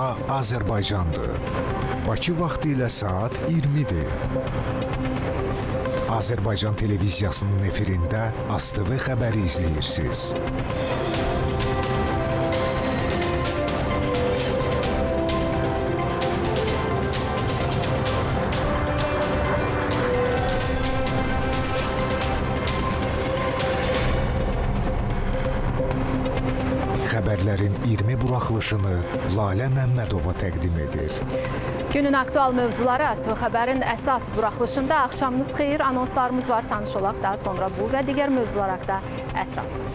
Bura Azərbaycandır. Bakı vaxtı ilə saat 20-dir. Azərbaycan televiziyasının efirində ASTV xəbəri izləyirsiniz. Xəbərlərin 20 buraxılışını Lalə Məmmədova təqdim edir. Günün aktual mövzuları ASTV xəbərin əsas buraxılışında. Axşamınız xeyir, anonslarımız var, tanış olaq daha sonra bu və digər mövzular haqda ətraflı.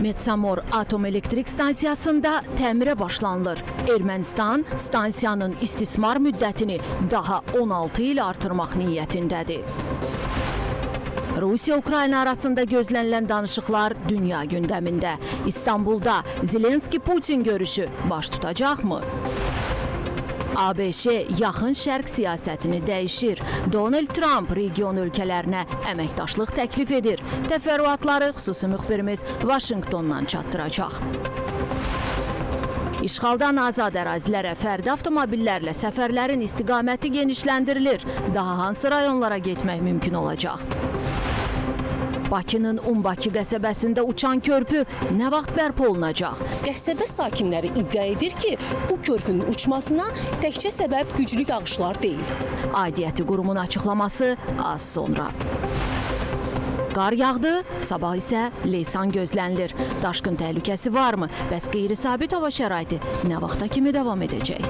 Metsamor Atom Elektrik Stansiyasında təmirə başlanılır. Ermənistan stansiyanın istismar müddətini daha 16 il artırmaq niyyətindədir. Rusiya-Ukrayna arasında gözlənilən danışıqlar dünya gündəmində. İstanbulda Zelenski-Putin görüşü baş tutacaqmı? ABŞ yaxın şərq siyasətini dəyişir. Donald Trump region ölkələrinə əməkdaşlıq təklif edir. Təfərrüatları xüsusi müxbirimiz Vaşinqtondan çatdıracaq. İşğaldan azad ərazilərə fərdi avtomobillərlə səfərlərin istiqaməti genişləndirilir. Daha hansı rayonlara getmək mümkün olacaq? Bakının Umbakı qəsəbəsində uçan körpü nə vaxt bərpa olunacaq? Qəsəbə sakinləri iddia edir ki, bu körpünün uçmasına təkcə səbəb güclü yağışlar deyil. Aidiyyəti qurumun açıqlaması az sonra. Qar yağdı, sabah isə leysan gözlənilir. Daşqın təhlükəsi varmı? Bəs qeyri-sabit hava şəraiti nə vaxta kimi davam edəcək?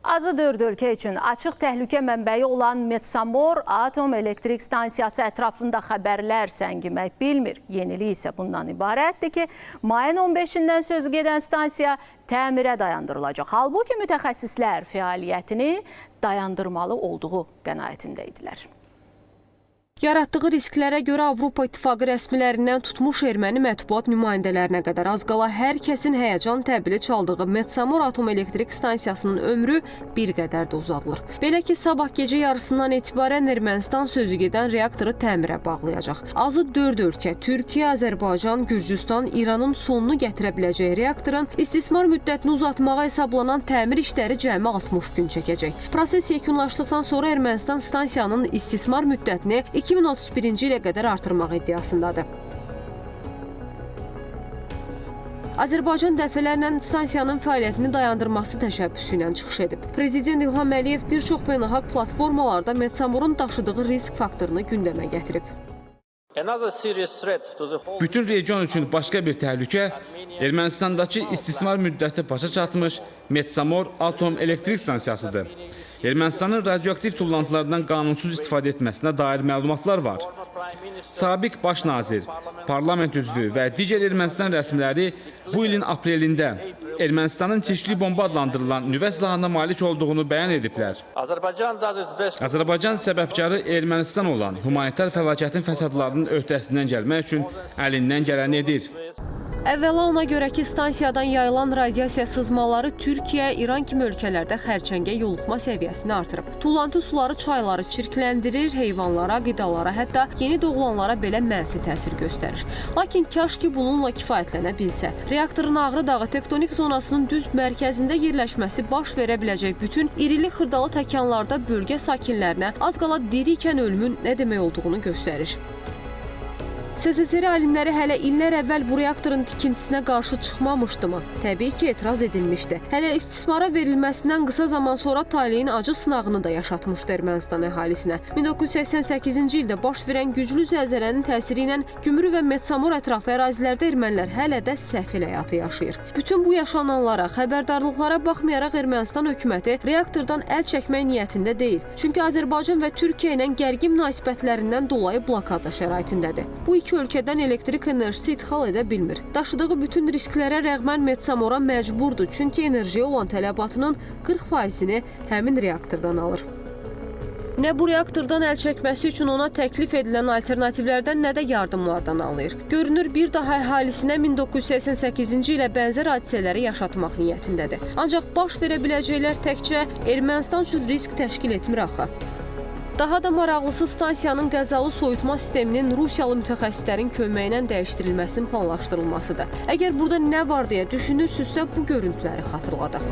Azı 4 ölkə üçün açıq təhlükə mənbəyi olan Metsamor Atom Elektrik Stansiyası ətrafında xəbərlər səngimək bilmir. Yenilik isə bundan ibarətdir ki, mayın 15-dən sözü gedən stansiya təmirə dayandırılacaq. Halbuki mütəxəssislər fəaliyyətini dayandırmalı olduğu qənaətində idilər. Yaratdığı risklərə görə Avropa İttifaqı rəsmilərindən tutmuş erməni mətbuat nümayəndələrinə qədər az qala hər kəsin həyəcan təbili çaldığı Metsamor Atom Elektrik Stansiyasının ömrü bir qədər də uzadılır. Belə ki, sabah gecə yarısından etibarən Ermənistan sözü gedən reaktoru təmirə bağlayacaq. Azı 4 ölkə Türkiyə, Azərbaycan, Gürcüstan, İranın sonunu gətirə biləcəyi reaktorun istismar müddətini uzatmağa hesablanan təmir işləri cəmi 60 gün çəkəcək. Proses yekunlaşdıqdan sonra Ermənistan stansiyanın istismar müddətini 2031-ci ilə qədər artırmaq iddiasındadır. Azərbaycan dəfələrlə stansiyanın fəaliyyətini dayandırması təşəbbüsü ilə çıxış edib. Prezident İlham Əliyev bir çox beynəlxalq platformalarda Metsamorun daşıdığı risk faktorunu gündəmə gətirib. Bütün region üçün başqa bir təhlükə Ermənistandakı istismar müddəti başa çatmış Metsamor Atom Elektrik Stansiyasıdır. Ermənistanın radioaktiv tullantılardan qanunsuz istifadə etməsinə dair məlumatlar var. Sabiq baş nazir, parlament üzvü və digər Ermənistan rəsmiləri bu ilin aprelində Ermənistanın çirkli bomba adlandırılan nüvə silahına malik olduğunu bəyan ediblər. Azərbaycan səbəbkarı Ermənistan olan humanitar fəlakətin fəsadlarının öhdəsindən gəlmək üçün əlindən gələni edir. Əvvəla ona görə ki, stansiyadan yayılan radiasiya sızmaları Türkiyə, İran kimi ölkələrdə xərçəngə yoluxma səviyyəsini artırıb. Tullantı suları çayları çirkləndirir, heyvanlara, qidalara, hətta yeni doğulanlara belə mənfi təsir göstərir. Lakin kaş ki, bununla kifayətlənə bilsə. Reaktorun Ağrı dağı tektonik zonasının düz mərkəzində yerləşməsi baş verə biləcək bütün irili xırdalı təkanlarda bölgə sakinlərinə az qala diri ikən ölümün nə demək olduğunu göstərir. SSR alimləri hələ illər əvvəl bu reaktorun tikintisinə qarşı çıxmamışdımı? Təbii ki, etiraz edilmişdi. Hələ istismara verilməsindən qısa zaman sonra taleyin acı sınağını da yaşatmışdı Ermənistan əhalisinə. 1988-ci ildə baş verən güclü zəlzələnin təsiri ilə Gümrü və Metsamor ətrafı ərazilərdə ermənilər hələ də səfil həyatı yaşayır. Bütün bu yaşananlara, xəbərdarlıqlara baxmayaraq Ermənistan hökuməti reaktordan əl çəkmək niyyətində deyil. Çünki Azərbaycan və Türkiyə ilə gərgin münasibətlərindən dolayı blokada şəraitindədir. Bu iki ölkədən elektrik enerjisi idxal edə bilmir. Daşıdığı bütün risklərə rəğmən Metsamora məcburdur, çünki enerjiyə olan tələbatının 40%-ni həmin reaktordan alır. Nə bu reaktordan əl çəkməsi üçün ona təklif edilən alternativlərdən, nə də yardımlardan anlayır. Görünür, bir daha əhalisinə 1988-ci ilə bənzər hadisələri yaşatmaq niyyətindədir. Ancaq baş verə biləcəklər təkcə Ermənistan üçün risk təşkil etmir axı. Daha da maraqlısı stansiyanın qəzalı soyutma sisteminin Rusiyalı mütəxəssislərin köməyi ilə dəyişdirilməsinin planlaşdırılmasıdır. Əgər burada nə var deyə düşünürsünüzsə, bu görüntüləri xatırladaq.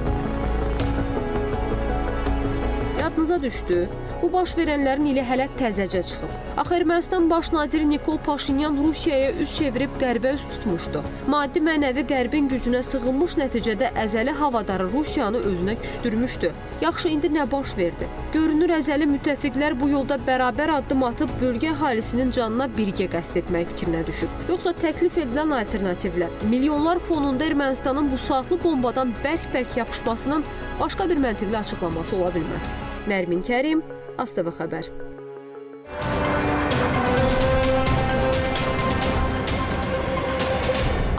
Yadınıza düşdü? Bu baş verənlərin ili hələ təzəcə çıxıb. Axı Ermənistan baş naziri Nikol Paşinyan Rusiyaya üz çevirib qərbə üz tutmuşdu. Maddi mənəvi qərbin gücünə sığınmış, nəticədə əzəli havadarı Rusiyanı özünə küstürmüşdü. Yaxşı, indi nə baş verdi? Görünür əzəli müttəfiqlər bu yolda bərabər addım atıb bölgə əhalisinin canına birgə qəsd etmək fikrinə düşüb. Yoxsa təklif edilən alternativlər milyonlar fonunda Ermənistanın bu saatlı bombadan bərk-bərk yapışmasının başqa bir məntiqli açıqlaması ola bilməz. Nərmin Kərim, ASTV xəbər.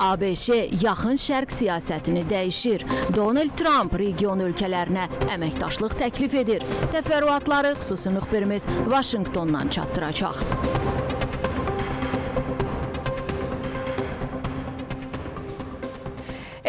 ABŞ yaxın şərq siyasətini dəyişir. Donald Trump region ölkələrinə əməkdaşlıq təklif edir. Təfərrüatları xüsusi müxbirimiz Vaşinqtondan çatdıracaq.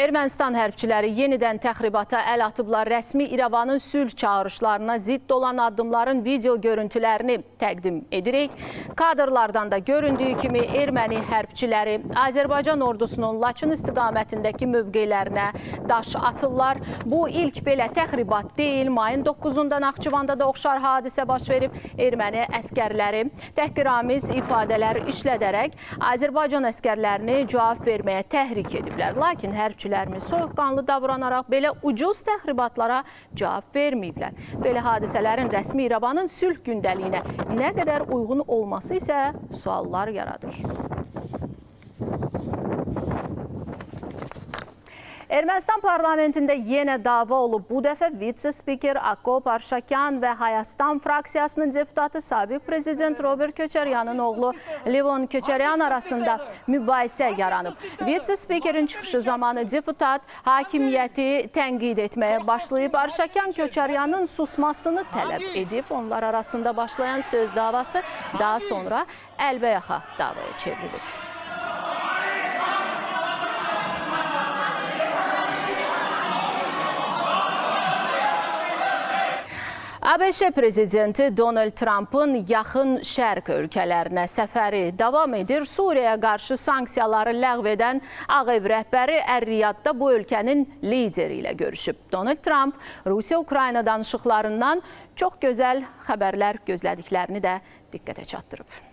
Ermənistan hərbçiləri yenidən təxribata əl atıblar. Rəsmi İrəvanın sülh çağırışlarına zidd olan addımların video görüntülərini təqdim edirik. Kadrlardan da göründüyü kimi erməni hərbçiləri Azərbaycan ordusunun Laçın istiqamətindəki mövqelərinə daş atırlar. Bu ilk belə təxribat deyil. Mayın 9-da Naxçıvanda da oxşar hadisə baş verib. Erməni əsgərləri təhqiramiz ifadələr işlədərək Azərbaycan əsgərlərini cavab verməyə təhrik ediblər. Lakin hərbçilərimiz soyuqqanlı davranaraq belə ucuz təxribatlara cavab verməyiblər. Belə hadisələrin rəsmi İrəvanın sülh gündəliyinə nə qədər uyğun olması isə suallar yaradır. Ermənistan parlamentində yenə dava olub. Bu dəfə vitse-spiker Akop Arşakyan və Hayastan fraksiyasının deputatı sabiq prezident Robert Köçəryanın oğlu Levon Köçəryan arasında mübahisə yaranıb. Vitse-spikerin çıxışı zamanı deputat hakimiyyəti tənqid etməyə başlayıb. Arşakyan Köçəryanın susmasını tələb edib. Onlar arasında başlayan söz davası daha sonra əlbəyaxa davaya çevrilib. ABŞ prezidenti Donald Trump'ın yaxın şərq ölkələrinə səfəri davam edir. Suriyaya qarşı sanksiyaları ləğv edən Ağ Ev rəhbəri Ər-Riyadda bu ölkənin lideri ilə görüşüb. Donald Trump Rusiya-Ukrayna danışıqlarından çox gözəl xəbərlər gözlədiklərini də diqqətə çatdırıb.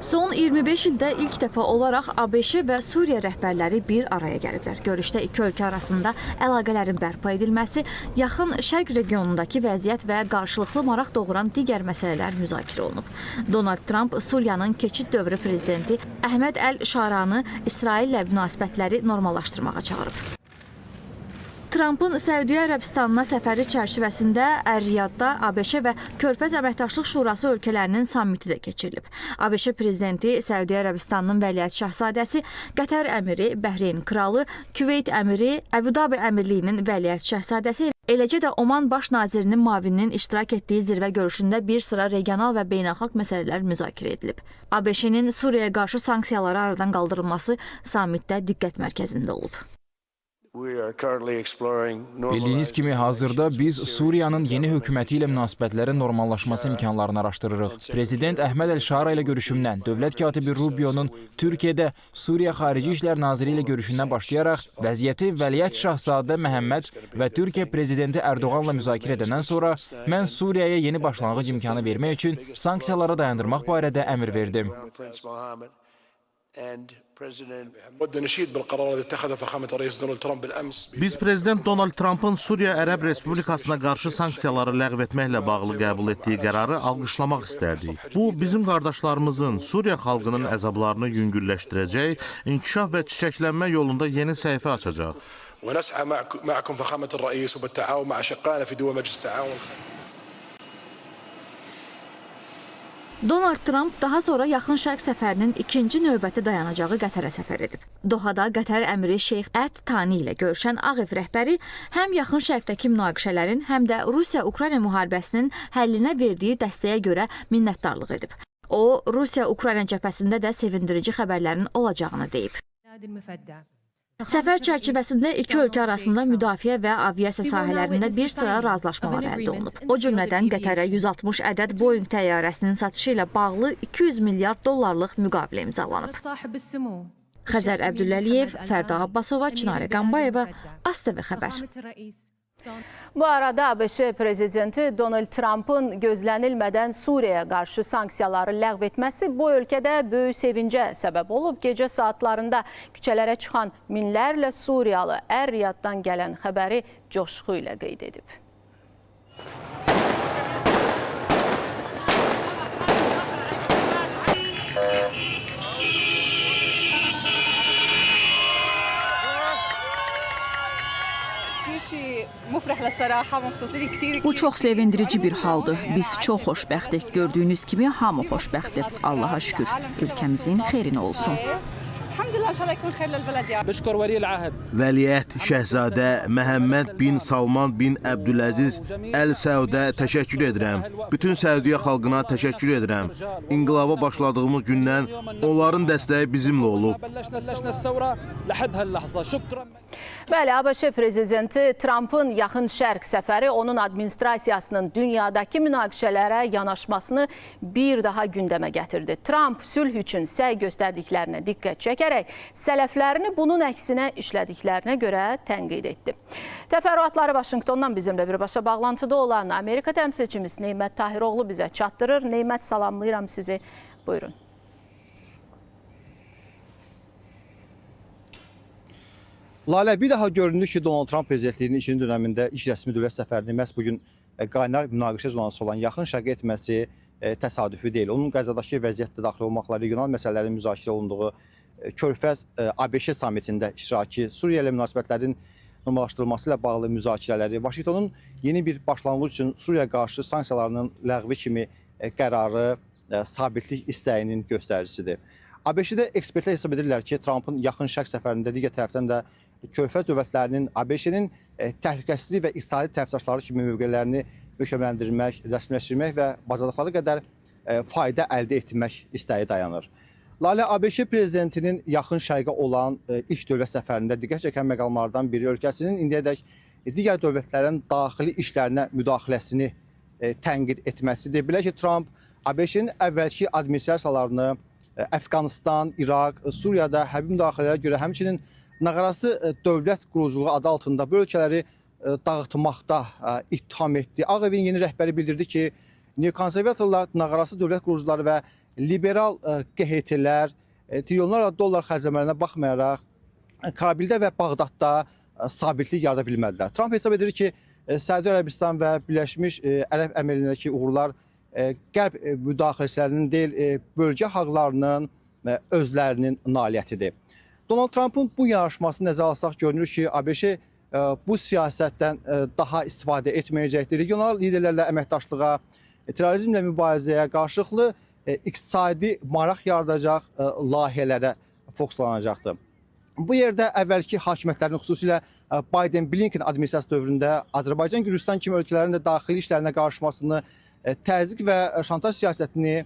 Son 25 ildə ilk dəfə olaraq ABŞ və Suriya rəhbərləri bir araya gəliblər. Görüşdə iki ölkə arasında əlaqələrin bərpa edilməsi, yaxın şərq regionundakı vəziyyət və qarşılıqlı maraq doğuran digər məsələlər müzakirə olunub. Donald Trump Suriyanın keçid dövrü prezidenti Əhməd Əl-Şaranı İsraillə münasibətləri normallaşdırmağa çağırıb. Trumpın Səudiyyə Ərəbistanına səfəri çərçivəsində Ər-Riyadda ABŞ və Körfəz Əməkdaşlıq Şurası ölkələrinin sammiti də keçirilib. ABŞ prezidenti Səudiyyə Ərəbistanının vəliəhd şahzadəsi, Qətər əmiri, Bəhreyn kralı, Küveyt əmiri, Əbu-Dabi əmirliyinin vəliəhd şahzadəsi, eləcə də Oman baş nazirinin müavininin iştirak etdiyi zirvə görüşündə bir sıra regional və beynəlxalq məsələlər müzakirə edilib. ABŞ-nin Suriyaya qarşı sanksiyaları aradan qaldırılması sammitdə diqqət mərkəzində olub. Bildiyiniz kimi, hazırda biz Suriyanın yeni hökuməti ilə münasibətlərin normallaşması imkanlarını araşdırırıq. Prezident Əhməd Əl-Şara ilə görüşümdən, dövlət katibi Rubio'nun Türkiyədə Suriya Xarici İşlər Naziri ilə görüşündən başlayaraq vəziyyəti Vəliəhd Şahzadə Məhəmməd və Türkiyə prezidenti Ərdoğanla müzakirə edəndən sonra mən Suriyaya yeni başlanğıc imkanı vermək üçün sanksiyaları dayandırmaq barədə əmr verdim. Biz prezident Donald Trumpın Suriya Ərəb Respublikasına qarşı sanksiyaları ləğv etməklə bağlı qəbul etdiyi qərarı alqışlamaq istərdik. Bu, bizim qardaşlarımızın, Suriya xalqının əzablarını yüngülləşdirəcək, inkişaf və çiçəklənmə yolunda yeni səhifə açacaq. Donald Trump daha sonra Yaxın Şərq səfərinin ikinci növbəti dayanacağı Qətərə səfər edib. Dohada Qətər əmiri Şeyx Ət-Tani ilə görüşən Ağ Ev rəhbəri həm Yaxın Şərqdəki münaqişələrin, həm də Rusiya-Ukrayna müharibəsinin həllinə verdiyi dəstəyə görə minnətdarlıq edib. O, Rusiya-Ukrayna cəbhəsində də sevindirici xəbərlərin olacağını deyib. Səfər çərçivəsində iki ölkə arasında müdafiə və aviasiya sahələrində bir sıra razılaşmalar əldə olunub. O cümlədən Qətərə 160 ədəd Boeing təyyarəsinin satışı ilə bağlı 200 milyard dollarlıq müqavilə imzalanıb. Xəzər Əbdülləliyev, Fərda Abbasova, Çinarə Qambayeva, ASTV xəbər. Bu arada ABŞ prezidenti Donald Trumpın gözlənilmədən Suriyaya qarşı sanksiyaları ləğv etməsi bu ölkədə böyük sevincə səbəb olub. Gecə saatlarında küçələrə çıxan minlərlə Suriyalı Ər-Riyaddan gələn xəbəri coşqu ilə qeyd edib. Bu çox sevindirici bir haldır. Biz çox xoşbəxtik. Gördüyünüz kimi hamı xoşbəxtdir. Allaha şükür. Ölkəmizin xeyrinə olsun. Vəliəhd Şəhzadə Məhəmməd bin Salman bin Əbdüləziz Əl-Səudə təşəkkür edirəm. Bütün Səudiyyə xalqına təşəkkür edirəm. İnqilaba başladığımız gündən onların dəstəyi bizimlə olub. Bəli, ABŞ prezidenti Trumpın Yaxın Şərq səfəri onun administrasiyasının dünyadakı münaqişələrə yanaşmasını bir daha gündəmə gətirdi. Trump sülh üçün səy göstərdiklərinə diqqət çəkərək sələflərini bunun əksinə işlədiklərinə görə tənqid etdi. Təfərrüatları Vaşinqtondan bizimlə birbaşa bağlantıda olan Amerika təmsilçimiz Neymət Tahiroğlu bizə çatdırır. Neymət, salamlayıram sizi. Buyurun. Lalə, bir daha göründü ki, Donald Trump prezidentliyinin ikinci dönəmində ilk rəsmi dövlət səfərini məhz bugün qaynar münaqişə zonası olan Yaxın Şərqə etməsi təsadüfi deyil. Onun Qəzzadakı vəziyyətdə daxil olmaqla regional məsələlərin müzakirə olunduğu Körfəz ABŞ samitində iştirakı, Suriya ilə münasibətlərin normallaşdırılması ilə bağlı müzakirələri, Vaşinqtonun yeni bir başlanğıc üçün Suriya qarşı sanksiyalarının ləğvi kimi qərarı sabitlik istəyinin göstəricisidir. ABŞ-də ekspertlər hesab edirlər ki, Trumpın Yaxın Şərq səfərində digər tərəfdən də Körfəz dövlətlərinin ABŞ-nin təhlükəsizlik və iqtisadi tərəfdaşları kimi mövqelərini möhkəmləndirmək, rəsmiləşdirmək və bacardıqları qədər fayda əldə etmək istəyi dayanır. Lalə, ABŞ prezidentinin Yaxın Şərqə olan ilk dövlət səfərində diqqət çəkən məqamlardan biri ölkəsinin indiyədək digər dövlətlərin daxili işlərinə müdaxiləsini tənqid etməsidir. Belə ki, Trump ABŞ-nin əvvəlki administrasiyalarını Əfqanistan, İraq, Suriyada hərbi müdaxilələrə görə həmçinin nağarası dövlət quruculuğu adı altında bu ölkələri dağıtmaqda ittiham etdi. Ağ Evin yeni rəhbəri bildirdi ki, neokonservatorlar, nağarası dövlət qurucuları və liberal QHT-lər trilyonlarla dollar xərcləmələrinə baxmayaraq Kabildə və Bağdadda sabitlik yarada bilmədilər. Trump hesab edir ki, Səudiyyə Ərəbistan və Birləşmiş Ərəb Əmirliklərindəki uğurlar qərb müdaxiləçilərinin deyil, bölgə haqlarının özlərinin nailiyyətidir. Donald Trumpın bu yanaşmasını nəzərə alsaq, görünür ki, ABŞ bu siyasətdən daha istifadə etməyəcəkdir. Regional liderlərlə əməkdaşlığa, terrorizmlə mübarizəyə, qarşılıqlı iqtisadi maraq yaradacaq layihələrə fokuslanacaqdır. Bu yerdə əvvəlki hakimiyyətlərin, xüsusilə Biden-Blinken administrasiyası dövründə Azərbaycan, Gürcüstan kimi ölkələrin də daxili işlərinə qarışmasını, təzyiq və şantaj siyasətini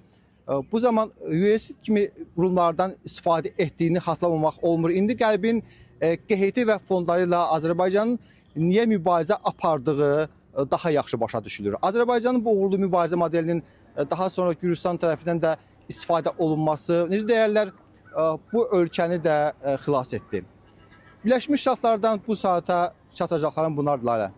bu zaman US kimi qurumlardan istifadə etdiyini xatırlamamaq olmur. İndi Qərbin QHT və fondları ilə Azərbaycanın niyə mübarizə apardığı daha yaxşı başa düşülür. Azərbaycanın bu uğurlu mübarizə modelinin daha sonra Gürcüstan tərəfindən də istifadə olunması, necə deyərlər, bu ölkəni də xilas etdi. Birləşmiş Ştatlardan bu saata çatacaqlarım bunlardır, Lalə.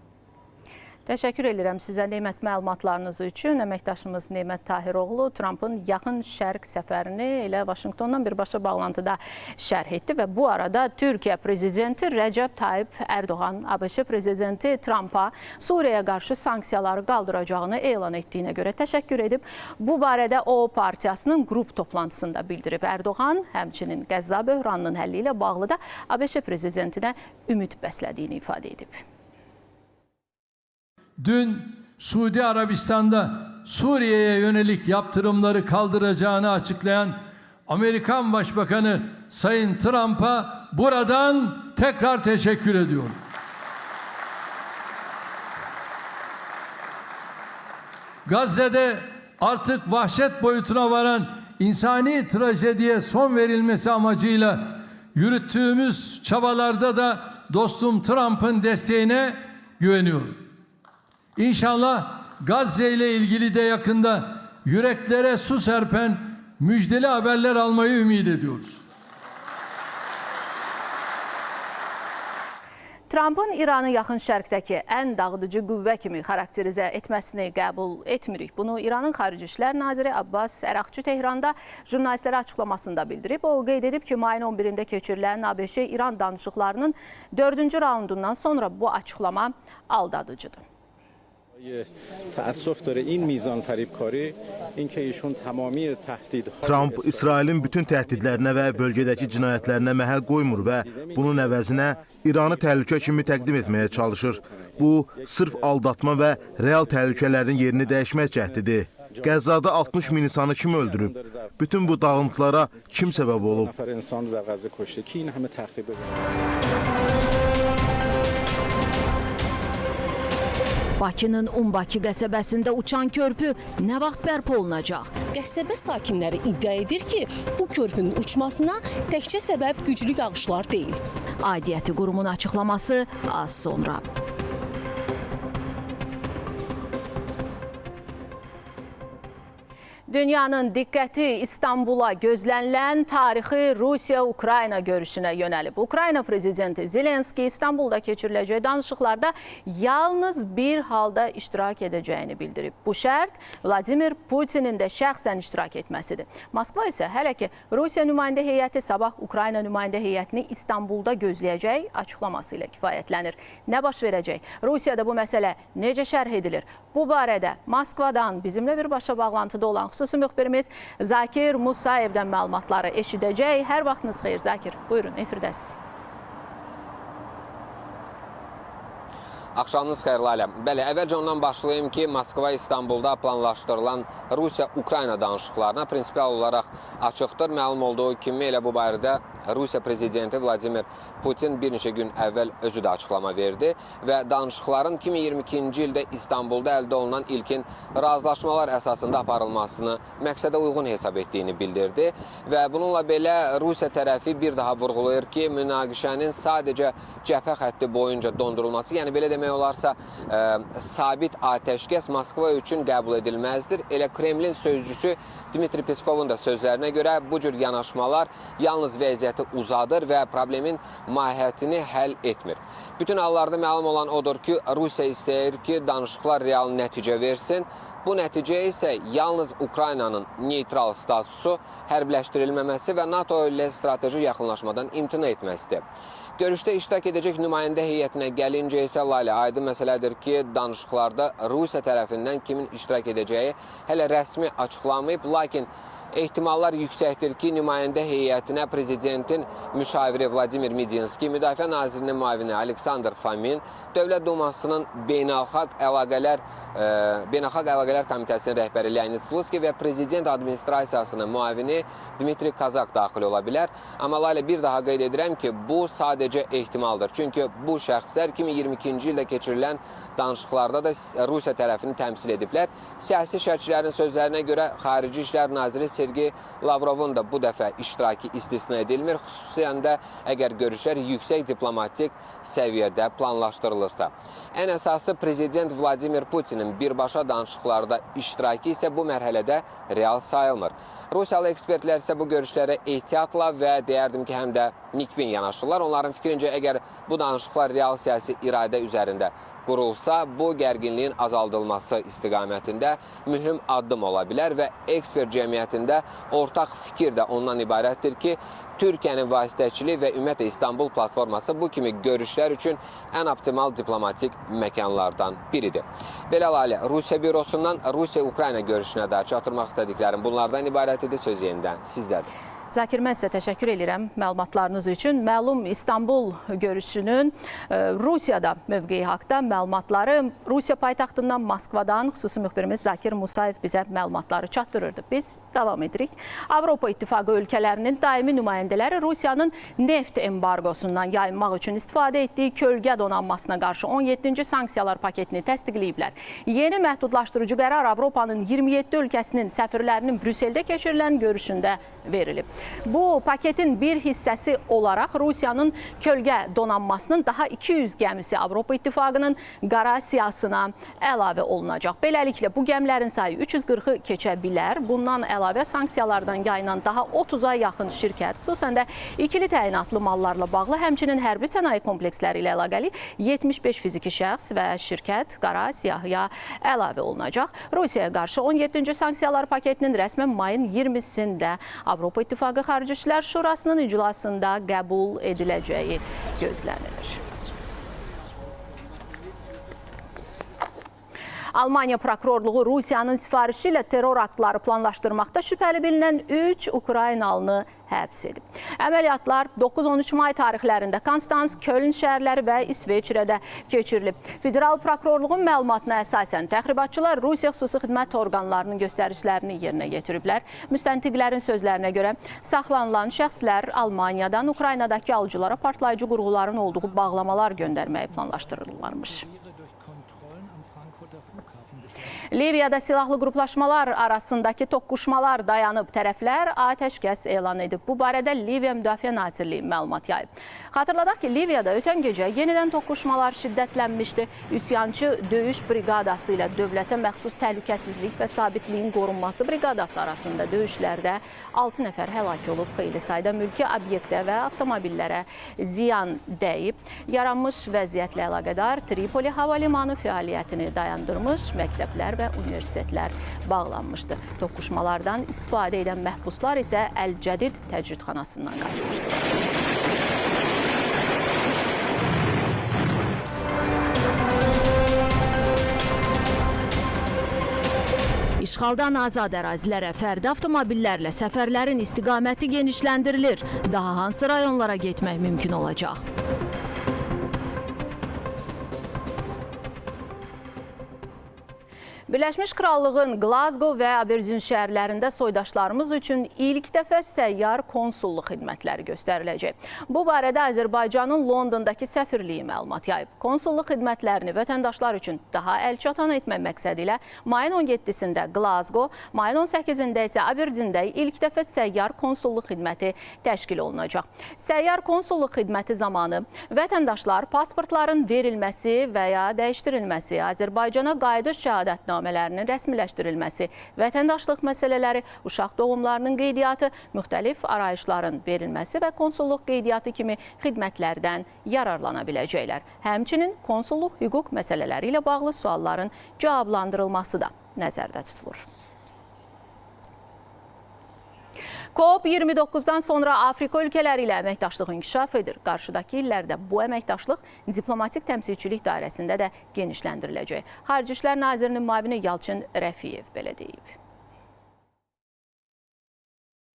Təşəkkür edirəm sizə Neymət məlumatlarınız üçün. Əməkdaşımız Neymət Tahiroğlu Trumpın Yaxın Şərq səfərini elə Vaşinqtondan birbaşa bağlantıda şərh etdi və bu arada Türkiyə prezidenti Rəcəb Tayyip Ərdoğan ABŞ prezidenti Trumpa Suriyaya qarşı sanksiyaları qaldıracağını elan etdiyinə görə təşəkkür edib. Bu barədə o partiyasının qrup toplantısında bildirib. Ərdoğan həmçinin Qəzza böhranının həlli ilə bağlı da ABŞ prezidentinə ümid bəslədiyini ifadə edib. Dün Suudi Arabistan'da Suriye'ye yönelik yaptırımları kaldıracağını açıklayan Amerikan Başbakanı Sayın Trump'a buradan tekrar teşekkür ediyorum. Gazze'de artık vahşet boyutuna varan insani trajediye son verilmesi amacıyla yürüttüğümüz çabalarda da dostum Trump'ın desteğine güveniyorum. İnşallah Gazze ile ilgili de yakında yüreklere su serpen müjdeli haberler almayı ümit ediyoruz. Trumpın İranı Yaxın Şərqdəki ən dağıdıcı qüvvə kimi xarakterizə etməsini qəbul etmirik. Bunu İranın Xarici İşlər Naziri Abbas Əraqçı Tehranda jurnalistlərə açıqlamasında bildirib. O qeyd edib ki, mayın 11-də keçirilən ABŞ-İran danışıqlarının 4-cü raundundan sonra bu açıqlama aldadıcıdır. Trump İsrailin bütün təhdidlərinə və bölgədəki cinayətlərinə məhəl qoymur və bunun əvəzinə İranı təhlükə kimi təqdim etməyə çalışır. Bu, sırf aldatma və real təhlükələrin yerini dəyişmək cəhdidir. Qəzzada 60 min insanı kim öldürüb? Bütün bu dağıntılara kim səbəb olub? Bakının Umbakı qəsəbəsində uçan körpü nə vaxt bərpa olunacaq? Qəsəbə sakinləri iddia edir ki, bu körpünün uçmasına təkcə səbəb güclü yağışlar deyil. Aidiyyəti qurumun açıqlaması az sonra. Dünyanın diqqəti İstanbula gözlənilən tarixi Rusiya-Ukrayna görüşünə yönəlib. Ukrayna prezidenti Zelenski İstanbulda keçiriləcək danışıqlarda yalnız bir halda iştirak edəcəyini bildirib. Bu şərt Vladimir Putinin də şəxsən iştirak etməsidir. Moskva isə hələ ki Rusiya nümayəndə heyəti sabah Ukrayna nümayəndə heyətini İstanbulda gözləyəcək açıqlaması ilə kifayətlənir. Nə baş verəcək? Rusiyada bu məsələ necə şərh edilir? Bu barədə Moskvadan bizimlə birbaşa bağlantıda olan xüsusi müxbirimiz Zakir Musayevdən məlumatları eşidəcək. Hər vaxtınız xeyir Zakir. Buyurun, efirdəsiz. Axşamınız xeyir Lalə. Bəli, əvvəlcə ondan başlayayım ki, Moskva İstanbulda planlaşdırılan Rusiya-Ukrayna danışıqlarına prinsipial olaraq açıqdır. Məlum olduğu kimi elə bu barədə Rusiya prezidenti Vladimir Putin bir neçə gün əvvəl özü də açıqlama verdi və danışıqların 2022-ci ildə İstanbulda əldə olunan ilkin razılaşmalar əsasında aparılmasını məqsədə uyğun hesab etdiyini bildirdi və bununla belə Rusiya tərəfi bir daha vurğulayır ki, münaqişənin sadəcə cəbhə xətti boyunca dondurulması, yəni belə demək olarsa sabit atəşkəs Moskva üçün qəbul edilməzdir. Elə Kremlin sözcüsü Dmitri Peskovun da sözlərinə görə bu cür yanaşmalar yalnız vəziyyəti uzadır və problemin mahiyyətini həll etmir. Bütün hallarda məlum olan odur ki, Rusiya istəyir ki, danışıqlar real nəticə versin. Bu nəticə isə yalnız Ukraynanın neytral statusu, hərbləşdirilməməsi və NATO ilə strateji yaxınlaşmadan imtina etməsidir. Görüşdə iştirak edəcək nümayəndə heyətinə gəlincə isə Lalə, aydın məsələdir ki, danışıqlarda Rusiya tərəfindən kimin iştirak edəcəyi hələ rəsmi açıqlanmayıb, lakin ehtimallar yüksəkdir ki, nümayəndə heyətinə prezidentin müşaviri Vladimir Medinski, Müdafiə Nazirinin müavini Aleksandr Fomin, Dövlət Dumasının Beynəlxalq Əlaqələr Komitəsinin rəhbəri Leonid Slutski və Prezident Administrasiyasının müavini Dmitri Kazak daxil ola bilər. Amma Lalə, bir daha qeyd edirəm ki, bu sadəcə ehtimaldır. Çünki bu şəxslər 2022-ci ildə keçirilən danışıqlarda da Rusiya tərəfini təmsil ediblər. Siyasi şərhçilərin sözlərinə görə Xarici İşlər Naziri Sergey Lavrovun da bu dəfə iştirakı istisna edilmir, xüsusən də əgər görüşlər yüksək diplomatik səviyyədə planlaşdırılırsa. Ən əsası Prezident Vladimir Putinin birbaşa danışıqlarda iştirakı isə bu mərhələdə real sayılmır. Rusiyalı ekspertlər isə bu görüşlərə ehtiyatla və deyərdim ki, həm də nikbin yanaşırlar. Onların fikrincə, əgər bu danışıqlar real siyasi iradə üzərində qurulsa, bu gərginliyin azaldılması istiqamətində mühüm addım ola bilər və ekspert cəmiyyətində ortaq fikir də ondan ibarətdir ki, Türkiyənin vasitəçiliyi və ümumiyyətlə İstanbul platforması bu kimi görüşlər üçün ən optimal diplomatik məkanlardan biridir. Belə Lalə, Rusiya bürosundan Rusiya-Ukrayna görüşünə dair çatdırmaq istədiklərim bunlardan ibarət idi. Söz yenidən sizdədir. Zakir, mən sizə təşəkkür edirəm məlumatlarınız üçün. Məlum İstanbul görüşünün Rusiyada mövqeyi haqda məlumatları Rusiya paytaxtından Moskvadan xüsusi müxbirimiz Zakir Musayev bizə məlumatları çatdırırdı. Biz davam edirik. Avropa İttifaqı ölkələrinin daimi nümayəndələri Rusiyanın neft embargosundan yayınmaq üçün istifadə etdiyi kölgə donanmasına qarşı 17-ci sanksiyalar paketini təsdiqləyiblər. Yeni məhdudlaşdırıcı qərar Avropanın 27 ölkəsinin səfirlərinin Brüsseldə keçirilən görüşündə verilib. Bu paketin bir hissəsi olaraq Rusiyanın kölgə donanmasının daha 200 gəmisi Avropa İttifaqının qara siyahısına əlavə olunacaq. Beləliklə, bu gəmilərin sayı 340-ı keçə bilər. Bundan əlavə sanksiyalardan yayınan daha 30-a yaxın şirkət, xüsusən də ikili təyinatlı mallarla bağlı, həmçinin hərbi sənaye kompleksləri ilə əlaqəli 75 fiziki şəxs və şirkət qara siyahıya əlavə olunacaq. Rusiyaya qarşı 17-ci sanksiyalar paketinin rəsmən mayın 20-sində Avropa İttifaqı Xarici İşlər Şurasının iclasında qəbul ediləcəyi gözlənilir. Almaniya prokurorluğu Rusiyanın sifarişi ilə terror aktları planlaşdırmaqda şübhəli bilinən 3 Ukraynalını həbs edib. Əməliyyatlar 9-13 may tarixlərində Konstans, Köln şəhərləri və İsveçrədə keçirilib. Federal prokurorluğun məlumatına əsasən təxribatçılar Rusiya xüsusi xidmət orqanlarının göstərişlərini yerinə yetiriblər. Müstəntiqlərin sözlərinə görə saxlanılan şəxslər Almaniyadan Ukraynadakı alıcılara partlayıcı qurğuların olduğu bağlamalar göndərməyi planlaşdırırlarmış. Liviyada silahlı qruplaşmalar arasındakı toqquşmalar dayanıb, tərəflər atəşkəs elan edib. Bu barədə Liviya Müdafiə Nazirliyi məlumat yayıb. Xatırladaq ki, Liviyada ötən gecə yenidən toqquşmalar şiddətlənmişdi. Üsyançı döyüş briqadası ilə dövlətə məxsus təhlükəsizlik və sabitliyin qorunması briqadası arasında döyüşlərdə 6 nəfər həlak olub, xeyli sayda mülki obyektə və avtomobillərə ziyan dəyib. Yaranmış vəziyyətlə əlaqədar Tripoli hava limanı fəaliyyətini dayandırmış, məktəblər və universitetlər bağlanmışdı. Toqquşmalardan istifadə edən məhbuslar isə Əl-Cədid təcridxanasından qaçmışdılar. İşğaldan azad ərazilərə fərdi avtomobillərlə səfərlərin istiqaməti genişləndirilir. Daha hansı rayonlara getmək mümkün olacaq? Birləşmiş Krallığın Glasgow və Aberdeen şəhərlərində soydaşlarımız üçün ilk dəfə səyyar konsulluq xidmətləri göstəriləcək. Bu barədə Azərbaycanın Londondakı səfirliyi məlumat yayıb. Konsulluq xidmətlərini vətəndaşlar üçün daha əlçatan etmək məqsədi ilə mayın 17-sində Glasgow, mayın 18-də isə Aberdeende ilk dəfə səyyar konsulluq xidməti təşkil olunacaq. Səyyar konsulluq xidməti zamanı vətəndaşlar pasportların verilməsi və ya dəyişdirilməsi, Azərbaycana qayıdış şəhadətnamələrinin rəsmiləşdirilməsi, vətəndaşlıq məsələləri, uşaq doğumlarının qeydiyyatı, müxtəlif arayışların verilməsi və konsulluq qeydiyyatı kimi xidmətlərdən yararlana biləcəklər. Həmçinin konsulluq hüquq məsələləri ilə bağlı sualların cavablandırılması da nəzərdə tutulur. COP29-dan sonra Afrika ölkələri ilə əməkdaşlıq inkişaf edir. Qarşıdakı illərdə bu əməkdaşlıq diplomatik təmsilçilik dairəsində də genişləndiriləcək. Xarici İşlər Nazirinin müavini Yalçın Rəfiyev belə deyib.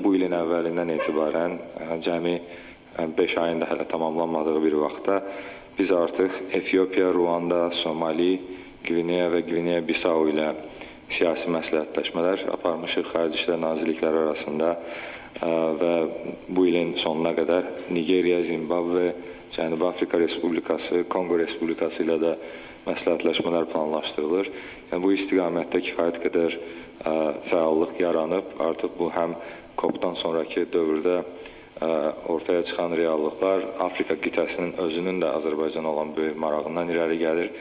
Bu ilin əvvəlindən etibarən cəmi 5 ayın da hələ tamamlanmadığı bir vaxtda biz artıq Efiopiya, Ruanda, Somali, Qvineya və Qvineya-Bisau ilə siyasi məsləhətləşmələr aparmışıq Xarici İşlər Nazirlikləri arasında və bu ilin sonuna qədər Nigeriya, Zimbabve, Cənubi Afrika Respublikası, Konqo Respublikası ilə də məsləhətləşmələr planlaşdırılır. Yəni, bu istiqamətdə kifayət qədər fəallıq yaranıb. Artıq bu həm COP-dan sonraki dövrdə ortaya çıxan reallıqlar Afrika qitəsinin özünün də Azərbaycana olan böyük marağından irəli gəlir.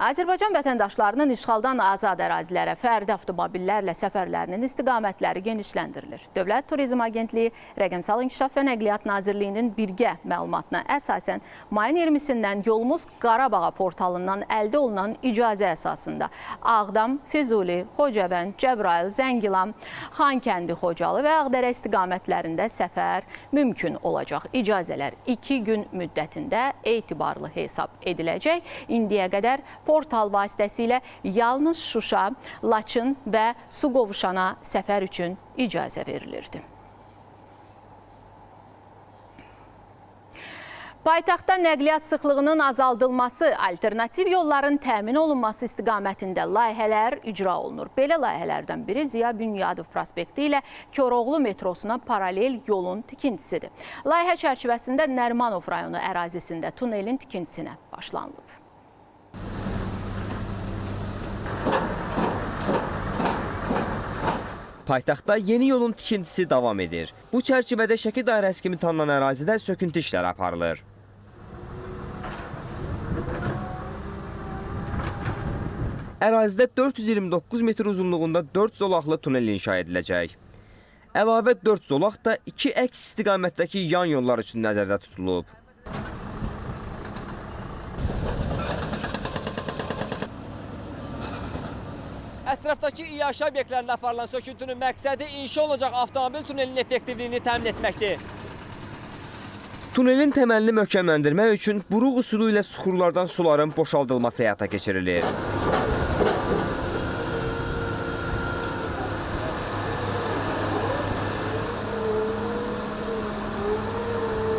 Azərbaycan vətəndaşlarının işğaldan azad ərazilərə fərdi avtomobillərlə səfərlərinin istiqamətləri genişləndirilir. Dövlət Turizm Agentliyi, Rəqəmsal İnkişaf və Nəqliyyat Nazirliyinin birgə məlumatına əsasən mayın 20-sindən Yolumuz Qarabağa portalından əldə olunan icazə əsasında Ağdam, Füzuli, Xocavənd, Cəbrayıl, Zəngilan, Xankəndi, Xocalı və Ağdərə istiqamətlərində səfər mümkün olacaq. İcazələr 2 gün müddətində etibarlı hesab ediləcək. İndiyə qədər portal vasitəsilə yalnız Şuşa, Laçın və Suqovuşana səfər üçün icazə verilirdi. Paytaxtda nəqliyyat sıxlığının azaldılması, alternativ yolların təmin olunması istiqamətində layihələr icra olunur. Belə layihələrdən biri Ziya Bünyadov prospekti ilə Koroğlu metrosuna paralel yolun tikintisidir. Layihə çərçivəsində Nərimanov rayonu ərazisində tunelin tikintisinə başlanılıb. Paytaxtda yeni yolun tikintisi davam edir. Bu çərçivədə Şəki dairəsi kimi tanınan ərazidə söküntü işləri aparılır. Ərazidə 429 metr uzunluğunda 4 zolaqlı tunel inşa ediləcək. Əlavə 4 zolaq da 2 əks istiqamətdəki yan yollar üçün nəzərdə tutulub. Ətrafdakı iaşə obyektlərində aparılan söküntünün məqsədi inşa olunacaq avtomobil tunelinin effektivliyini təmin etməkdir. Tunelin təməlini möhkəmləndirmək üçün buruq üsulu ilə suxurlardan suların boşaldılması həyata keçirilir.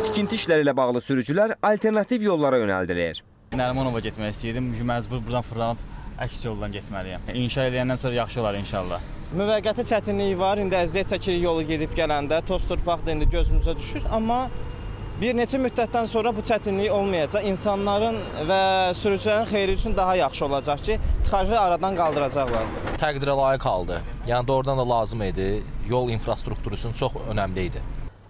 Tikinti işləri ilə bağlı sürücülər alternativ yollara yönəldilir. Nərimanova getmək istəyirdim, məcbur buradan fırlanıb əks yoldan getməliyəm. İnşa eləyəndən sonra yaxşı olar inşallah. Müvəqqəti çətinlik var, indi əziyyət çəkirik yolu gedib gələndə, toz torpaq da indi gözümüzə düşür, amma bir neçə müddətdən sonra bu çətinlik olmayacaq. İnsanların və sürücülərin xeyri üçün daha yaxşı olacaq ki, tıxacı aradan qaldıracaqlar. Təqdirə layiq haldır. Yəni doğrudan da lazım idi. Yol infrastrukturu üçün çox önəmli idi.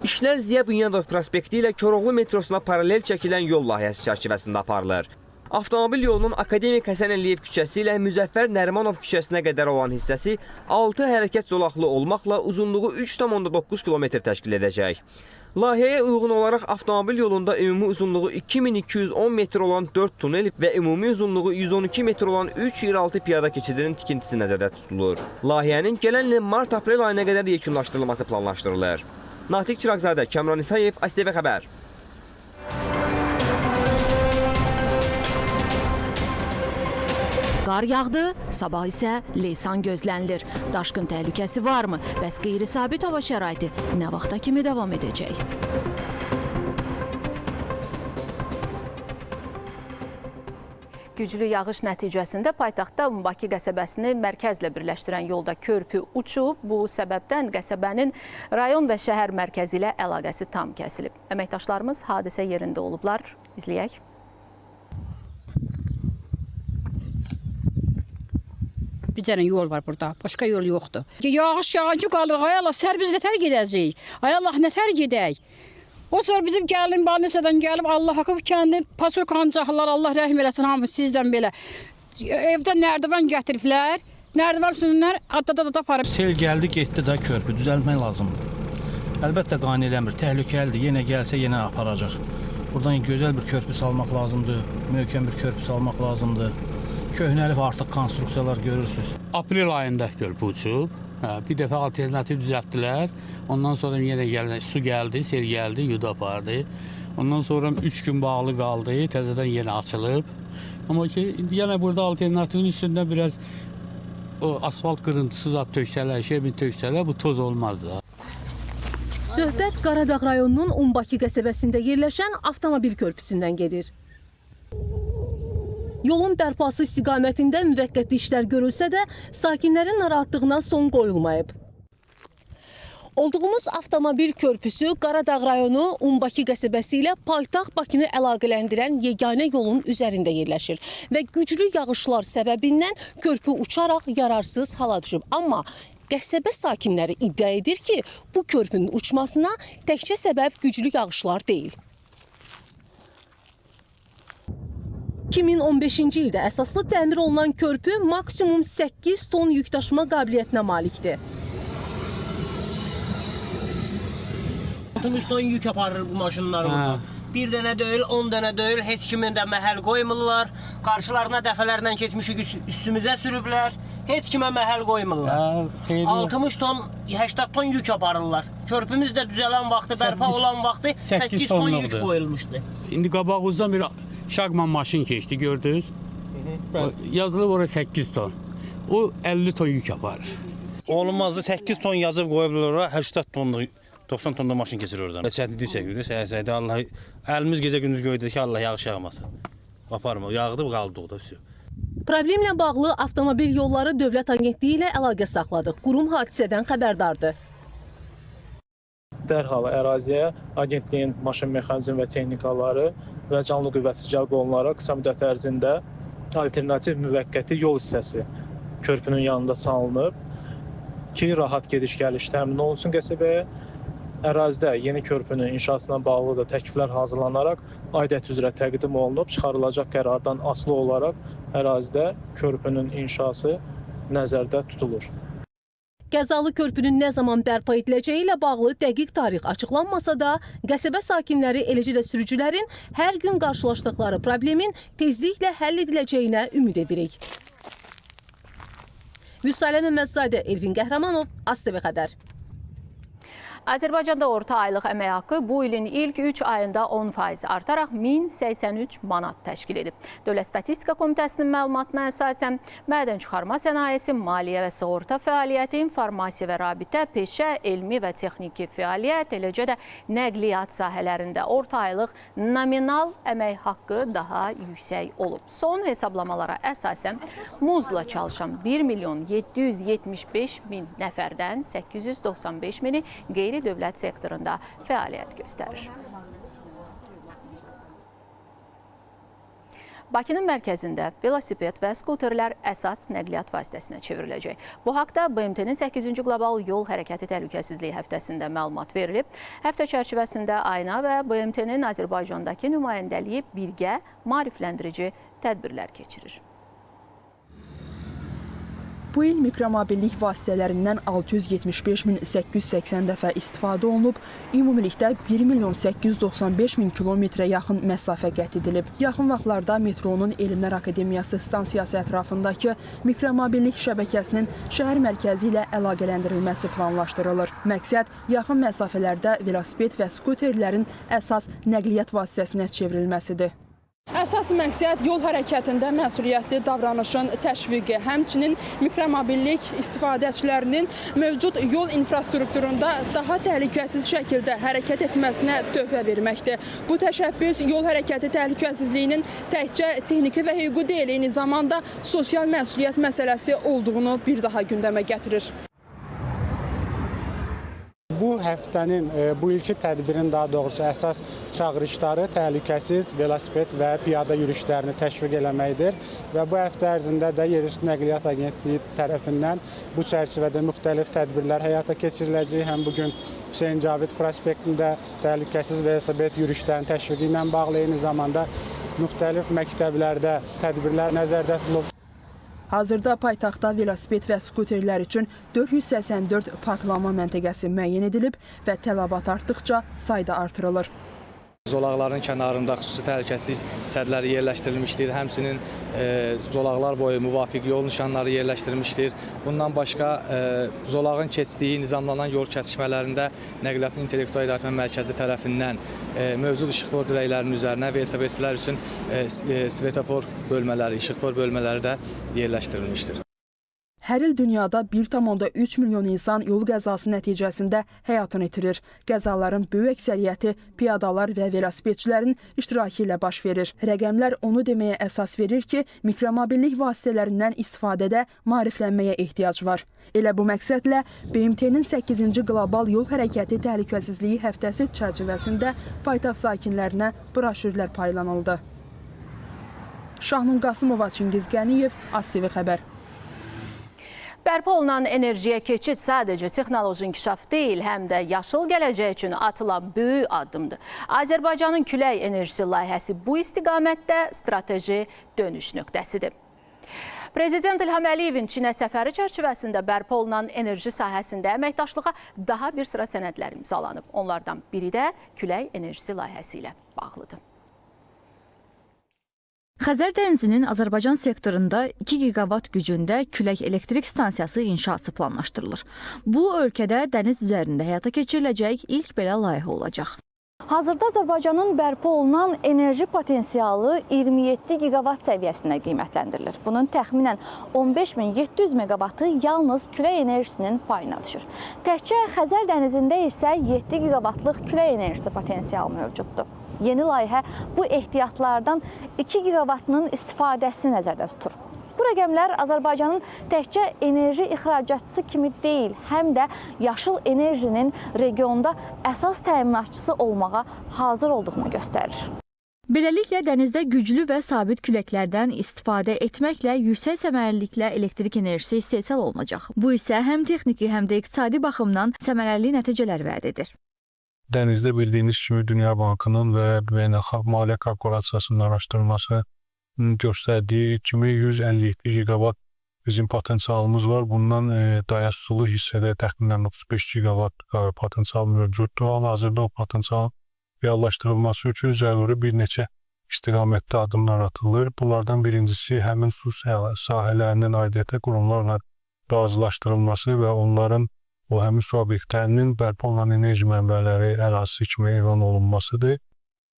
İşlər Ziya Bünyadov prospekti ilə Koroğlu metrosuna paralel çəkilən yol layihəsi çərçivəsində aparılır. Avtomobil yolunun Akademik Həsən Əliyev küçəsi ilə Müzəffər Nərimanov küçəsinə qədər olan hissəsi 6 hərəkət zolaqlı olmaqla uzunluğu 3,9 km təşkil edəcək. Layihəyə uyğun olaraq avtomobil yolunda ümumi uzunluğu 2210 metr olan 4 tunel və ümumi uzunluğu 112 metr olan 3 yeraltı piyada keçidinin tikintisi nəzərdə tutulur. Layihənin gələn ilin mart-aprel ayına qədər yekunlaşdırılması planlaşdırılır. Natiq Çiraqzadə, Kamran İsayev, ASTV Xəbər. Qar yağdı, sabah isə leysan gözlənilir. Daşqın təhlükəsi varmı? Bəs qeyri-sabit hava şəraiti nə vaxta kimi davam edəcək? Güclü yağış nəticəsində paytaxtda Bakı qəsəbəsini mərkəzlə birləşdirən yolda körpü uçub. Bu səbəbdən qəsəbənin rayon və şəhər mərkəzi ilə əlaqəsi tam kəsilib. Əməkdaşlarımız hadisə yerində olublar. İzləyək. Bir dənə yol var burada, başqa yol yoxdur. Yağış yağan ki qalırıq, ay Allah, səhər biz nətər gedəcəyik? Ay Allah, nətər gedək? O sonra bizim gəlin Balnisadan gəlib, Allah haqqı kəndin pasokancaqlar, Allah rəhm eləsin hamı sizdən belə. Evdə nərdivan gətiriblər, nərdivan üstündən adada aparıb. Sel gəldi, getdi da körpü, düzəltmək lazımdır. Əlbəttə qane eləmir, təhlükəlidir, yenə gəlsə yenə aparacaq. Buradan gözəl bir körpü salmaq lazımdır, möhkəm bir körpü salmaq lazımdır. Köhnəlib artıq konstruksiyalar görürsünüz. Aprel ayında körpü uçub. Bir dəfə alternativ düzəltdilər. Ondan sonra yenə gəldi, su gəldi, sel gəldi, yudu apardı. Ondan sonra 3 gün bağlı qaldı, təzədən yenə açılıb. Amma ki, yenə burada alternativin üstündə biraz o asfalt qırıntısı zad töksələr, şebin töksələr, bu toz olmaz da. Söhbət Qaradağ rayonunun Umbakı qəsəbəsində yerləşən avtomobil körpüsündən gedir. Yolun bərpası istiqamətində müvəqqəti işlər görülsə də, sakinlərin narahatlığına son qoyulmayıb. Olduğumuz avtomobil körpüsü Qaradağ rayonu Umbakı qəsəbəsi ilə paytaxt Bakını əlaqələndirən yeganə yolun üzərində yerləşir və güclü yağışlar səbəbindən körpü uçaraq yararsız hala düşüb. Amma qəsəbə sakinləri iddia edir ki, bu körpünün uçmasına təkcə səbəb güclü yağışlar deyil. 2015-ci ildə əsaslı təmir olunan körpü maksimum 8 ton yük daşıma qabiliyyətinə malikdir. 60 ton yük aparır bu maşınlar burada. Bir dənə deyil, 10 dənə deyil, heç kimin də məhəl qoymurlar. Qarşılarına dəfələrlə keçmişik, üstümüzə sürüblər. Heç kimə məhəl qoymurlar. 60 ton, 80 ton yük aparırlar. Körpümüz də düzələn vaxtı, bərpa olan vaxtı 8 ton yük qoyulmuşdu. İndi qabağımızdan bir Şaqman maşın keçdi, gördünüz. Yazılıb ora 8 ton. O 50 ton yük aparır. Olmazdı, 8 ton yazıb qoyublar ora, 80 tonluq, 90 tonluq maşın keçir oradan. Çətinlik çəkirik, səhər-səhərdə Allah, əlimiz gecə gündüz göydü ki, Allah yağış yağmasın. Aparma, yağdı, qaldıq da. Problemlə bağlı Avtomobil Yolları Dövlət Agentliyi ilə əlaqə saxladıq. Qurum hadisədən xəbərdardır. Dərhal əraziyə agentliyin maşın, mexanizm və texnikaları və canlı qüvvəsi cəlb olunaraq qısa müddət ərzində alternativ müvəqqəti yol hissəsi körpünün yanında salınıb. ki, rahat gediş-gəliş təmin olunsun qəsəbəyə. Ərazidə yeni körpünün inşasına bağlı da təkliflər hazırlanaraq aidiyyət üzrə təqdim olunub, çıxarılacaq qərardan asılı olaraq ərazidə körpünün inşası nəzərdə tutulur. Qəzalı körpünün nə zaman bərpa ediləcəyi ilə bağlı dəqiq tarix açıqlanmasa da, qəsəbə sakinləri, eləcə də sürücülərin hər gün qarşılaşdıqları problemin tezliklə həll ediləcəyinə ümid edirik. Vüsalə Məmmədzadə, Elvin Qəhrəmanov, ASTV Xəbər. Azərbaycanda orta aylıq əmək haqqı bu ilin ilk 3 ayında 10% artaraq 1083 manat təşkil edib. Dövlət Statistika Komitəsinin məlumatına əsasən mədən çıxarma sənayesi, maliyyə və sığorta fəaliyyəti, informasiya və rabitə, peşə, elmi və texniki fəaliyyət, eləcə də nəqliyyat sahələrində orta aylıq nominal əmək haqqı daha yüksək olub. Son hesablamalara əsasən muzla çalışan 1 775 000 nəfərdən 895 mini qeyri-dövlət sektorunda fəaliyyət göstərir. Bakının mərkəzində velosiped və skuterlər əsas nəqliyyat vasitəsinə çevriləcək. Bu haqda BMT-nin 8-ci Qlobal Yol Hərəkəti Təhlükəsizliyi həftəsində məlumat verilib. Həftə çərçivəsində AYNA və BMT-nin Azərbaycandakı nümayəndəliyi birgə maarifləndirici tədbirlər keçirir. Bu il mikromobillik vasitələrindən 675.880 dəfə istifadə olunub, ümumilikdə 1 895 000 kilometrə yaxın məsafə qət edilib. Yaxın vaxtlarda metronun Elmlər Akademiyası stansiyası ətrafındakı mikromobillik şəbəkəsinin şəhər mərkəzi ilə əlaqələndirilməsi planlaşdırılır. Məqsəd yaxın məsafələrdə velosiped və skuterlərin əsas nəqliyyat vasitəsinə çevrilməsidir. Əsas məqsəd yol hərəkətində məsuliyyətli davranışın təşviqi, həmçinin mikromobillik istifadəçilərinin mövcud yol infrastrukturunda daha təhlükəsiz şəkildə hərəkət etməsinə töhfə verməkdir. Bu təşəbbüs yol hərəkəti təhlükəsizliyinin təkcə texniki və hüquqi deyil, eyni zamanda sosial məsuliyyət məsələsi olduğunu bir daha gündəmə gətirir. Bu həftənin, bu ilki tədbirin daha doğrusu əsas çağırışları təhlükəsiz velosiped və piyada yürüyüşlərini təşviq eləməkdir və bu həftə ərzində də Yerüstü Nəqliyyat Agentliyi tərəfindən bu çərçivədə müxtəlif tədbirlər həyata keçiriləcək. Həm bugün Hüseyn Cavid prospektində təhlükəsiz velosiped yürüyüşlərinin təşviqi ilə bağlı, eyni zamanda müxtəlif məktəblərdə tədbirlər nəzərdə tutulub. Hazırda paytaxtda velosiped və skuterlər üçün 484 parklanma məntəqəsi müəyyən edilib və tələbat artdıqca sayda artırılır. Zolaqların kənarında xüsusi təhlükəsizlik sədləri yerləşdirilmişdir. Həmçinin zolaqlar boyu müvafiq yol nişanları yerləşdirilmişdir. Bundan başqa zolağın keçdiyi nizamlanan yol kəsişmələrində Nəqliyyatın İntellektual İdarəetmə Mərkəzi tərəfindən mövcud işıqfor dirəklərinin üzərinə velosipedçilər üçün svetofor bölmələri, işıqfor bölmələri də yerləşdirilmişdir. Hər il dünyada 1,3 milyon insan yol qəzası nəticəsində həyatını itirir. Qəzaların böyük əksəriyyəti piyadalar və velosipedçilərin iştirakı ilə baş verir. Rəqəmlər onu deməyə əsas verir ki, mikromobillik vasitələrindən istifadədə maariflənməyə ehtiyac var. Elə bu məqsədlə BMT-nin 8-ci Qlobal Yol Hərəkəti Təhlükəsizliyi həftəsi çərçivəsində paytaxt sakinlərinə broşürlər paylanıldı. Şahnun Qasımova, Çingiz Qəniyev, ASTV Xəbər. Bərpa olunan enerjiyə keçid sadəcə texnoloji inkişaf deyil, həm də yaşıl gələcək üçün atılan böyük addımdır. Azərbaycanın külək enerjisi layihəsi bu istiqamətdə strateji dönüş nöqtəsidir. Prezident İlham Əliyevin Çinə səfəri çərçivəsində bərpa olunan enerji sahəsində əməkdaşlığa daha bir sıra sənədlər imzalanıb. Onlardan biri də külək enerjisi layihəsi ilə bağlıdır. Xəzər dənizinin Azərbaycan sektorunda 2 giqavat gücündə külək elektrik stansiyası inşası planlaşdırılır. Bu, ölkədə dəniz üzərində həyata keçiriləcək ilk belə layihə olacaq. Hazırda Azərbaycanın bərpa olunan enerji potensialı 27 giqavat səviyyəsində qiymətləndirilir. Bunun təxminən 15.700 meqavatı yalnız külək enerjisinin payına düşür. Təkcə Xəzər dənizində isə 7 giqavatlıq külək enerjisi potensialı mövcuddur. Yeni layihə bu ehtiyatlardan 2 giqavatının istifadəsini nəzərdə tutur. Bu rəqəmlər Azərbaycanın təkcə enerji ixracatçısı kimi deyil, həm də yaşıl enerjinin regionda əsas təminatçısı olmağa hazır olduğunu göstərir. Beləliklə, dənizdə güclü və sabit küləklərdən istifadə etməklə yüksək səmərəliliklə elektrik enerjisi istehsal olunacaq. Bu isə həm texniki, həm də iqtisadi baxımdan səmərəli nəticələr vəd edir. Dənizdə bildiyiniz kimi Dünya Bankının və Beynəlxalq Maliyyə Korporasiyasının araşdırması göstərdiyi kimi 157 gigavat bizim potensialımız var. Bundan dayaz sulu hissədə təxminən 35 gigavat potensial mövcuddur. Hal-hazırda o potensialın reallaşdırılması üçün zəruri bir neçə istiqamətdə addımlar atılır. Bunlardan birincisi həmin su sahələrinin aidiyyəti qurumlarla razılaşdırılması və onların o həmin su obyektlərinin bərpa olunan enerji mənbələri ərazisi kimi elan olunmasıdır.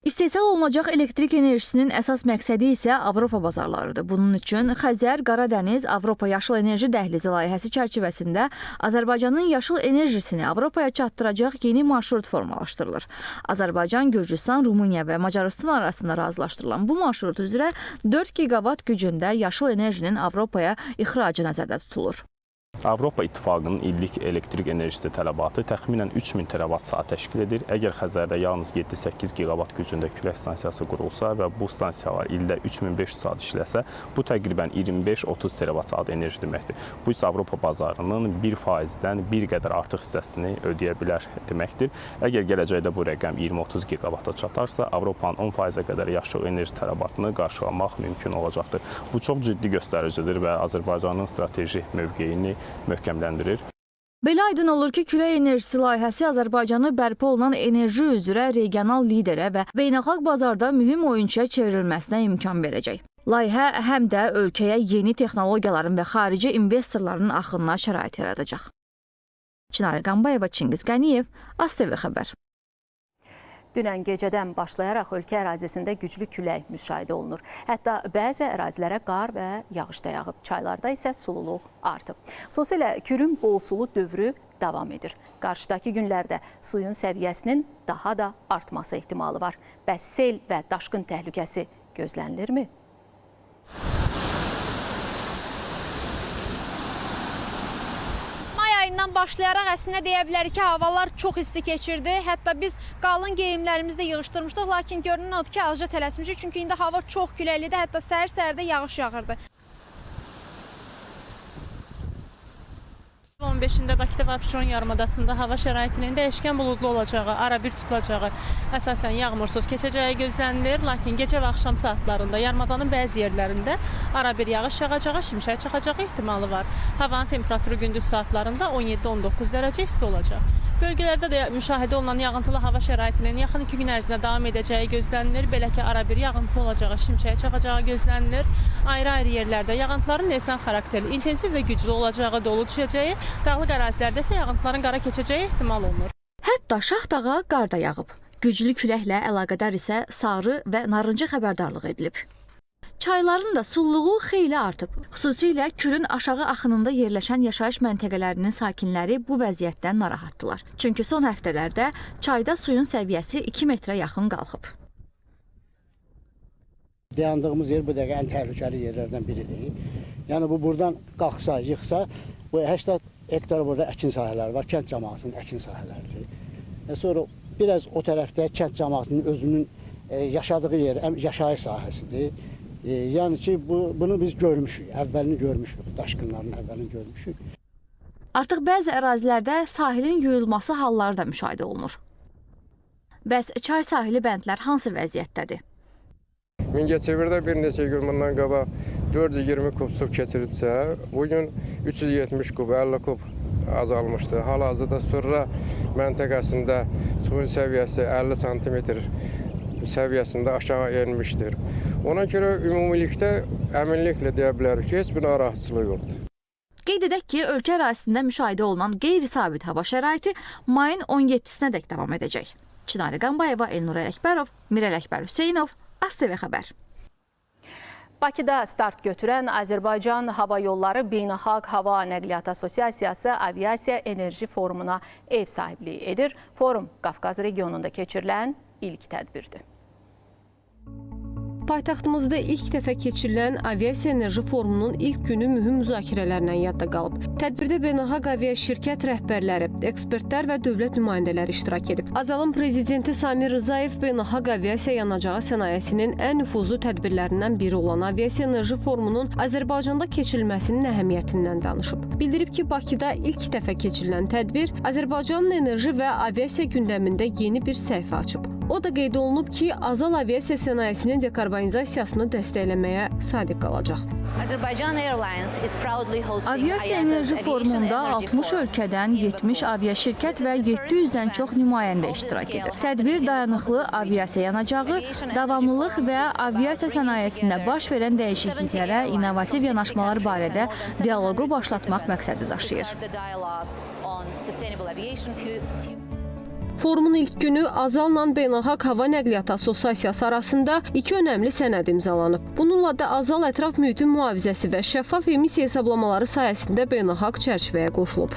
İstehsal olunacaq elektrik enerjisinin əsas məqsədi isə Avropa bazarlarıdır. Bunun üçün Xəzər, Qaradəniz, Avropa Yaşıl Enerji Dəhlizi layihəsi çərçivəsində Azərbaycanın yaşıl enerjisini Avropaya çatdıracaq yeni marşrut formalaşdırılır. Azərbaycan, Gürcüstan, Rumıniya və Macarıstan arasında razılaşdırılan bu marşrut üzrə 4 gigavat gücündə yaşıl enerjinin Avropaya ixracı nəzərdə tutulur. Avropa İttifaqının illik elektrik enerjisi tələbatı təxminən 3000 teravat saat təşkil edir. Əgər Xəzərdə yalnız 7-8 gigavat gücündə külək stansiyası qurulsa və bu stansiyalar ildə 3500 saat işləsə, bu təqribən 25-30 teravat saat enerji deməkdir. Bu isə Avropa bazarının 1%-dən bir qədər artıq hissəsini ödəyə bilər deməkdir. Əgər gələcəkdə bu rəqəm 20-30 gigavata çatarsa, Avropanın 10%-ə qədər yaşıl enerji tələbatını qarşılamaq mümkün olacaqdır. Bu çox ciddi göstəricidir və Azərbaycanın strateji mövqeyini möhkəmləndirir. Belə aydın olur ki, külək enerjisi layihəsi Azərbaycanı bərpa olunan enerji üzrə regional liderə və beynəlxalq bazarda mühüm oyunçuya çevrilməsinə imkan verəcək. Layihə həm də ölkəyə yeni texnologiyaların və xarici investorların axınına şərait yaradacaq. Çinarə Qambayeva, Çingiz Qəniyev, ASTV xəbər. Dünən gecədən başlayaraq ölkə ərazisində güclü külək müşahidə olunur. Hətta bəzi ərazilərə qar və yağış da yağıb. Çaylarda isə sululuq artıb. Xüsusilə Kürün bolsulu dövrü davam edir. Qarşıdakı günlərdə suyun səviyyəsinin daha da artması ehtimalı var. Bəs sel və daşqın təhlükəsi gözlənilirmi? Ayından başlayaraq əslində deyə bilərik ki, havalar çox isti keçirdi. Hətta biz qalın geyimlərimizi də yığışdırmışdıq, lakin görünən odur ki, azca tələsmişik. Çünki indi hava çox küləklidir, hətta səhər-səhərdə yağış yağırdı. 15-də Bakıda və Abşeron yarımadasında hava şəraitinin dəyişkən buludlu olacağı, arabir tutulacağı, əsasən yağmursuz keçəcəyi gözlənilir. Lakin gecə və axşam saatlarında yarımadanın bəzi yerlərində arabir yağış yağacağı, şimşək çaxacağı ehtimalı var. Havanın temperaturu gündüz saatlarında 17-19 dərəcə isti olacaq. Bölgələrdə də müşahidə olunan yağıntılı hava şəraitinin yaxın 2 gün ərzində davam edəcəyi gözlənilir. Belə ki, arabir yağıntılı olacağı, şimşək çaxacağı gözlənilir. Ayrı-ayrı yerlərdə yağıntıların leysan xarakterli, intensiv və güclü olacağı, dolu düşəcəyi, dağlıq ərazilərdə isə yağıntıların qara keçəcəyi ehtimal olunur. Hətta Şahdağa qar da yağıb. Güclü küləklə əlaqədar isə sarı və narıncı xəbərdarlıq edilib. Çayların da sulluğu xeyli artıb. Xüsusilə Kürün aşağı axınında yerləşən yaşayış məntəqələrinin sakinləri bu vəziyyətdən narahatdırlar. Çünki son həftələrdə çayda suyun səviyyəsi 2 metrə yaxın qalxıb. Dayandığımız yer bu dəqiqə ən təhlükəli yerlərdən biridir. Yəni bu buradan qalxsa, yıxsa, bu 80 hektar burada əkin sahələri var, kənd cəmaatının əkin sahələridir. Sonra biraz o tərəfdə kənd cəmaatının özünün yaşadığı yer, yaşayış sahəsidir. Yəni ki, bunu biz görmüşük, əvvəlini görmüşük, daşqınların əvvəlini görmüşük. Artıq bəzi ərazilərdə sahilin yuyulması halları da müşahidə olunur. Bəs çay sahili bəndlər hansı vəziyyətdədir? Mingəçevirdə bir neçə gün bundan qabaq 420 kub su keçirilsə, bugün 370 kub, 50 kub azalmışdı. Hal-hazırda Surra məntəqəsində suyun səviyyəsi 50 sm səviyyəsində aşağı enmişdir. Ona görə ümumilikdə əminliklə deyə bilərik ki, heç bir narahatçılıq yoxdur. Qeyd edək ki, ölkə ərazisində müşahidə olunan qeyri-sabit hava şəraiti mayın 17-sinədək davam edəcək. Çinarə Qambayeva, Elnur Ələkbərov, Mirəl Əkbər Hüseynov, ASTV xəbər. Bakıda start götürən Azərbaycan Hava Yolları Beynəlxalq Hava Nəqliyyatı Assosiasiyası Aviasiya Enerji Forumuna ev sahibliyi edir. Forum Qafqaz regionunda keçirilən ilk tədbirdir. Paytaxtımızda ilk dəfə keçirilən Aviasiya Enerji Forumunun ilk günü mühüm müzakirələrlə yadda qalıb. Tədbirdə beynəlxalq aviaşirkət rəhbərləri, ekspertlər və dövlət nümayəndələri iştirak edib. Azalın prezidenti Samir Rzayev beynəlxalq aviasiya yanacağı sənayesinin ən nüfuzlu tədbirlərindən biri olan Aviasiya Enerji Forumunun Azərbaycanda keçirilməsinin əhəmiyyətindən danışıb. Bildirib ki, Bakıda ilk dəfə keçirilən tədbir Azərbaycanın enerji və aviasiya gündəmində yeni bir səhifə açıb. O da qeyd olunub ki, Azal aviasiya sənayesinin dekarbonizasiyasını dəstəkləməyə sadiq qalacaq. Aviasiya Enerji Forumunda 60 ölkədən 70 aviaşirkət və 700-dən çox nümayəndə iştirak edir. Tədbir dayanıqlı aviasiya yanacağı, davamlılıq və aviasiya sənayesində baş verən dəyişikliklərə innovativ yanaşmalar barədə dialoqu başlatmaq məqsədi daşıyır. Forumun ilk günü Azalla Beynəlxalq Hava Nəqliyyatı Assosiasiyası arasında iki önəmli sənəd imzalanıb. Bununla da Azal ətraf mühitin mühafizəsi və şəffaf emissiya hesablamaları sayəsində beynəlxalq çərçivəyə qoşulub.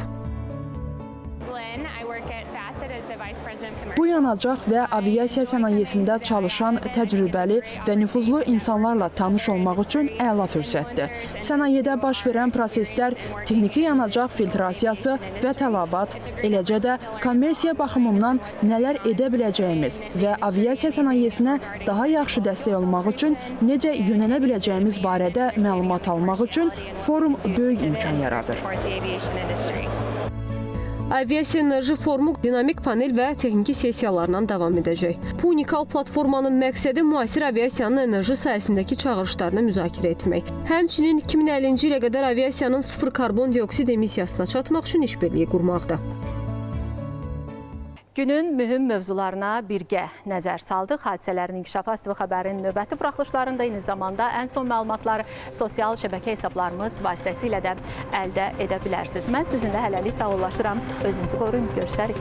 Bu yanacaq və aviasiya sənayesində çalışan təcrübəli və nüfuzlu insanlarla tanış olmaq üçün əla fürsətdir. Sənayedə baş verən proseslər, texniki yanacaq filtrasiyası və tələbat, eləcə də kommersiya baxımından nələr edə biləcəyimiz və aviasiya sənayesinə daha yaxşı dəstək olmaq üçün necə yönələ biləcəyimiz barədə məlumat almaq üçün forum böyük imkan yaradır. Aviasiya Enerji Forumu dinamik panel və texniki sessiyalarla davam edəcək. Bu unikal platformanın məqsədi müasir aviasiyanın enerji sahəsindəki çağırışlarını müzakirə etmək. Həmçinin 2050-ci ilə qədər aviasiyanın sıfır karbon dioksid emissiyasına çatmaq üçün işbirliyi qurmaqdır. Günün mühüm mövzularına birgə nəzər saldıq. Hadisələrin inkişafı ASTV xəbərin növbəti buraxılışlarında eyni zamanda ən son məlumatları sosial şəbəkə hesablarımız vasitəsilə də əldə edə bilərsiniz. Mən sizinlə hələlik sağollaşıram. Özünüzü qoruyun. Görüşərik.